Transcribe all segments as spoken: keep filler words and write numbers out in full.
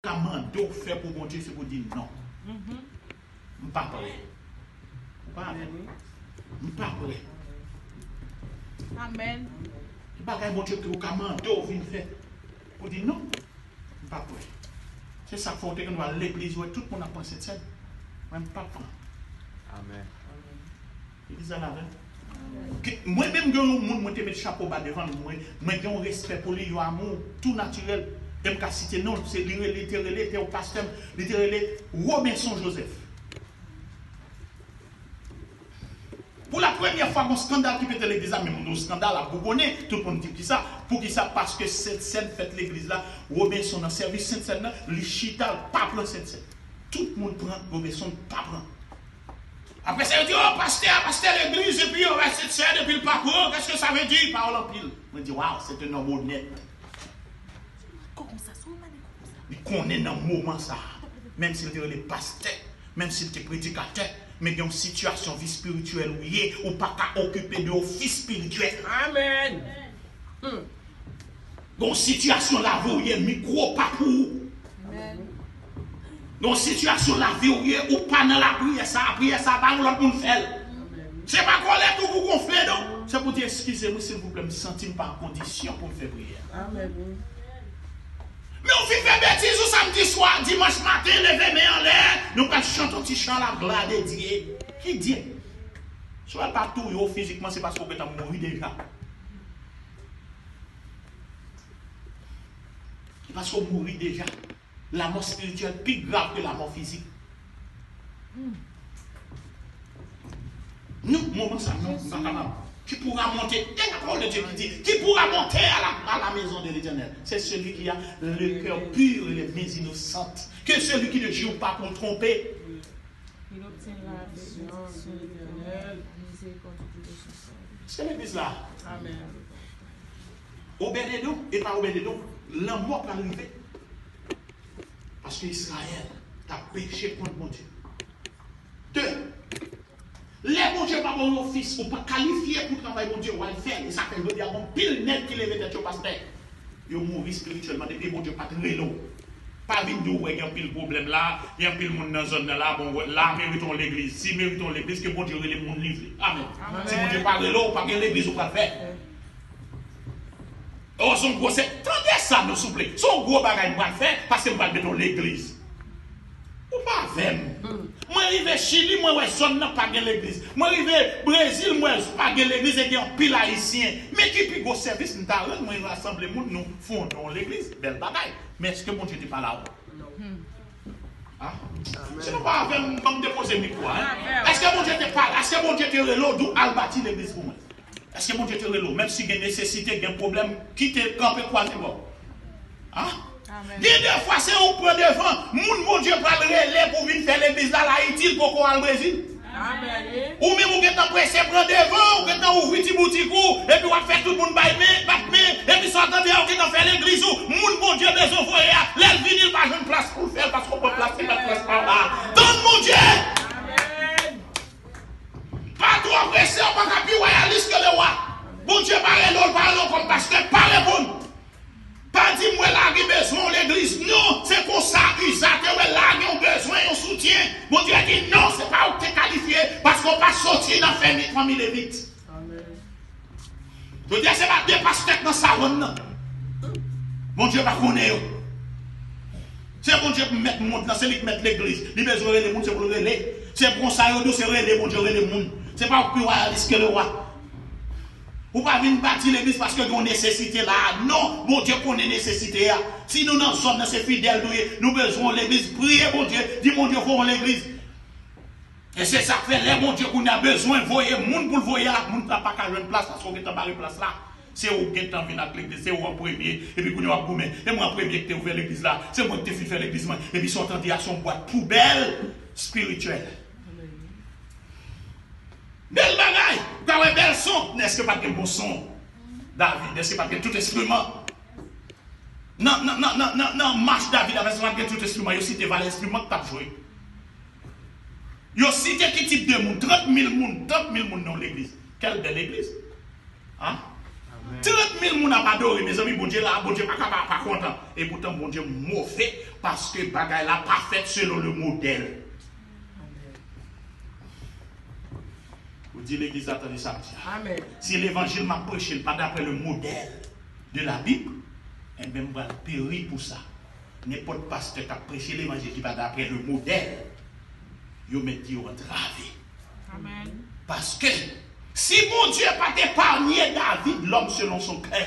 ka mande w fè pou Bondye, se pou w di non. M pa prè. Ou pa avè m? M pa prè. Amèn. Gen bagay Bondye ke ou ka mande w vin fè. Ou di non. M pa prè. Se sa k fè w te konn al legliz, wè tout moun ap pran Sentsèn. Mwen, m pa pran. Amèn. Legliz la la avè m. Ke- Mwen menm gen yon moun mwen te met chapo ba devan l, mwen, mwen gen yon respè pou li, yon amou tou natirèl. E m ka site non l, se li rele, li te rele, te yon pastè, li te rele Robinson Joseph. Pou la premyè fwa, gon skandal ki pete legliz la, men moun yo skandal ap bougonnen, tout moun di kisa, poukisa, paske Sentsèn fèt legliz la, Robinson nan sèvis Sentsèn nan, li chita, l pa pran Sentsèn. Tout moun pran, Robinson pa pran. Apre sa, yo di, oh, pastè a, pastè legliz, epi yo wè Sentsèn, epi l pa pran, qu'est-ce que ça veut dire, pawòl anpil. Mwen di, wow, c'est un homme honnête. Kòkònsa, sou mande kòkònsa. Li konnen nan moman sa a, menm si l te rele pastè, menm si l te predikatè, men gen yon sitiyasyon vi espirityèl ou ye, ou pa ka okipe de ofis espirityèl. Amèn. Hmm. Gen yon sitiyasyon lavi w ye, mikwo pa pou ou. Amèn. Gen yon sitiyasyon lavi w ye, ou pa nan lapriyè sa a, priyè sa a pa yon lòt moun fè l. Se pa kòlèt ou pou gonfle, non. Se pou di, eskize m, silvouplè, m santi m pa an kondisyon pou m fè priyè a. Amèn. Men ou fin fè betiz ou samdi swa, dimanch maten, leve men anlè, nou pral chante yon ti chan la, glwa de Dye. Ki Dye? Si w pa touye w fizikman, se paske w gentan mouri deja. Se paske w mouri deja. Lamò espirityèl pi grav ke lamò fizik. Nou, moman sa, non, m pa kapab. Qui pourra monter? Il y a la parole de Dieu qui dit, qui pourra monter à la, à la maison de l'Éternel? C'est celui qui a le cœur pur et les mains innocentes. Que celui qui ne jure pas pour tromper. Il obtient la bénédiction de l'Éternel, la miséricorde du Dieu de son salut. Se legliz la. Amèn. Obed Edom, e pa Obed Edom, lanmò pral rive. Paske Izrayèl t ap peche kont Bondye. De, lè Bondye pa ba w yon ofis, ou pa kalifye pou travay Bondye, w al fè l. E sa fè jodi a, gon pil nèg ki leve tèt yo pastè. Yo mouri espirityèlman depi Bondye pa t rele w. Pa vin di w wè gen anpil pwoblèm la, gen anpil moun nan zòn nan la, bon, la merite yon legliz. Si merite yon legliz, ke Bondye rele moun li vle. Amèn. Amèn. Si Bondye pa rele w, pa gen legliz ou pral fè. Oh, se yon gwo se, tande sa non, souple. Se yon gwo bagay m pral fè, paske m pral mete yon legliz. Ou pa avè m. Mwen rive Chili, mwen wè zòn nan pa gen legliz. Mwen rive Brezil, mwen wè pa gen legliz e gen anpil Ayisyen. Men ki pi gwo sèvis m ta rann, mwen rasanble moun, nou fonde yon legliz. Bèl bagay. Men èske Bondye te pale avè w? Ah? Si nou pa avè m, ban m depoze mikwo a, hein? Èske Bondye te pale? Èske Bondye te rele w, di w al bati legliz pou mwen? Èske Bondye te rele w? Menm si gen nesesite, gen pwoblèm, kite kanpe kwaze bò. Ah? Amèn. Gen de fwa se ou k pran devan. Moun Bondye pral rele pou vin fè legliz la, l Ayiti, l poko al Brezil. Amèn. Ou menm ou gentan prese pran devan, ou gentan ouvri ti boutik ou, epi w ap fè tout moun bay men, bat men, epi sa w tande a, ou gentan fè legliz ou. Moun Bondye bezwen voye a, lè l vini, l pa jwenn plas pou l fè l, paske w pran plas, se mèt plas pa w la. Tann Bondye! Amèn. Pa twò prese, w pa ka pi wayalis ke lewa. Bondye pa rele w, l pa rele w kòm pastè, pa reponn. Pa di, "Mwen la gen bezwen yon legliz." Non, se konsa Iza te wè la gen yon bezwen, yon soutyen. Bondye di, "Non, se pa ou ki te kalifye, paske w pa soti nan fanmi, fanmi Levit." Amèn. Jodi a, se pa de pastè k nan savann nan. Bondye pa konnen yo. Se Bondye k mèt mond lan, se li k mèt legliz. Li bezwen rele moun, se pou l rele. Se konsa yo di w, se rele Bondye, rele moun. Se pa ou k pi wayalis ke lewa. Ou pa vin bati legliz paske gen yon nesesite la a. Non, Bondye konnen nesesite a. Si nou nan zòn nan, se fidèl nou ye, nou bezwen yon legliz, priye Bondye, di Bondye voye yon legliz. E se sa k fè lè Bondye kounye a bezwen voye moun pou l voye a, moun sa pa ka jwenn plas paske w gentan bare plas la. Se ou k gentan vin ak legliz, se ou an premye, epi kounye a w ap goumen. E mwen an premye ki te ouvè legliz la, se mwen ki te fin fè legliz mwen. Epi sa w tande a se yon bwat poubèl espirityèl. Bèl bagay, ou ka wè bèl son, men èske pa t gen bon son? David, èske pa t gen tout enstriman? Nan, nan, nan, nan, nan, nan mach David avè sa, pa t gen tout enstriman, yo site valè enstriman k t ap jwe. Yo site ki tip de moun, trant mil moun, trant mil moun nan yon legliz. Kèl bèl legliz! Hein? Trant mil moun ap adore, mezanmi, Bondye la, Bondye pa ka pa, pa kontan. Epoutan, Bondye move, paske bagay la pa fèt selon le modèl. Ou di legliz la tande sa m di a. Amen. Si levanjil m ap preche l pa daprè le modèl de la Bib, enben m pral peri pou sa. Nenpòt pastè k ap preche levanjil ki pa daprè le modèl, yo mèt di yo antrave. Amen. Paske si Bondye pa t epanye David, lòm selon son kè,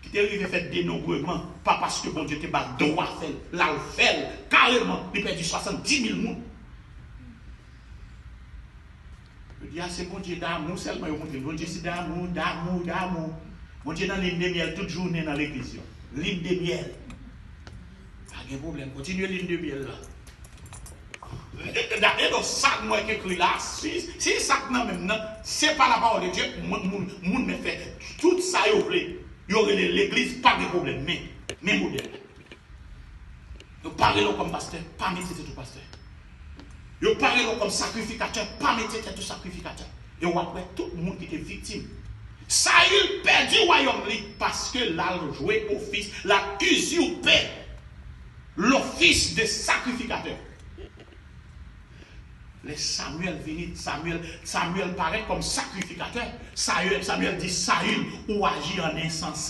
ki te rive fè denonbreman, pa paske Bondye te ba l dwa fè l, l al fè l kareman, li pèdi swasanndimil moun. Yo di a se Bondye damou sèlman yo montre. Bondye se damou, damou, damou. Bondye nan lin de myèl tout jounen nan legliz yo. Lin de myèl. Pa gen pwoblèm. Kontinye lin de myèl la. Gade non sa k mwen k ekri la. Si, si sa k nan menm nan, se pa la parole de Dieu, moun, moun, moun men fè tout sa yo vle. Yo rele legliz, pa gen pwoblèm. Men, men modèl. Yo pa rele w kòm pastè, pa mete tèt ou pastè. Yo pa rele w kòm sakrifikatè, pa mete tèt ou sakrifikatè. E w ap wè tout moun ki te viktim. Sayil pèdi wayòm li paske l al jwe ofis, l al izipe lofis de sakrifikatè. Lè Samyèl vini, Samyèl, Samyèl parèt kòm sakrifikatè. Sayil, Samyèl di Sayil, ou aji an ensanse.